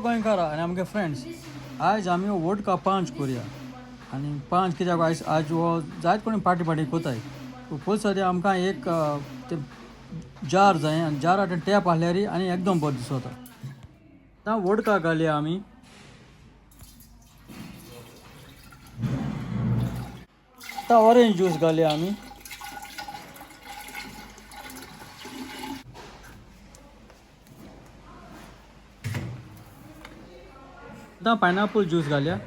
गोंयकारा आनी आमगे फ्रेंड्स, आयज आमी वोडका पांच करुया. आनी पांच कित्याक आयज आज हो जायत कोणी पार्टी पार्टी कोताय. पयलीं सद्या आमकां एक ते जार जाय आनी जाराक टॅप आहल्यारी आनी एकदम बरें दिसता. आतां वोडका घालया आमी. आतां ऑरेंज ज्यूस घालया आमी. आतां पायनॅपल ज्यूस घालया.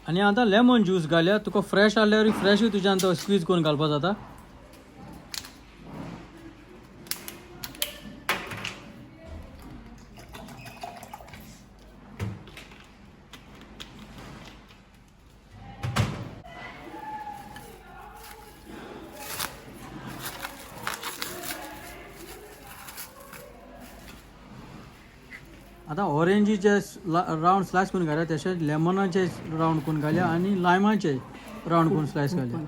आनी आतां लेमन ज्यूस घालया. तुका फ्रेश आहल्यार फ्रेशूय तुज्यान तो स्क्वीज करून घालपा जाता. आतां ऑरेंजीचे रावंड स्लायस करून घालया, तशेंच लेमनाचे रावंड करून घालया आनी लायमाचे रावंड करून स्लायस घालया.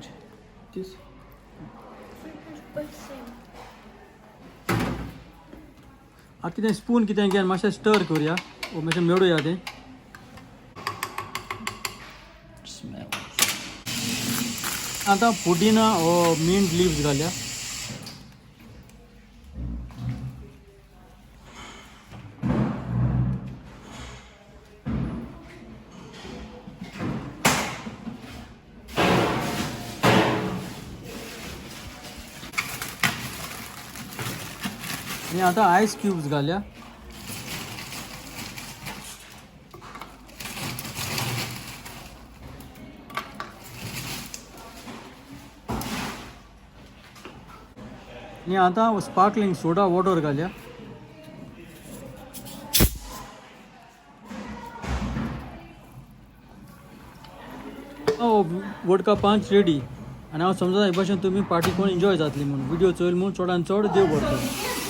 आतां कितें स्पून कितें घेवन मातशें स्टर करुया, मातशें मेळुया तें. आतां पुदिना ओ मिंट लिव्स घालया. आनी आतां आयस क्यूब्स घालया. आनी आतां स्पार्कलिंग सोडा वॉटर घालया. वोडका पांच रेडी. आनी हांव समजता हे भाशेन तुमी पार्टी करून एन्जॉय जातली म्हणून. व्हिडिओ चोयल म्हूण चडान चड देव बरें करूं.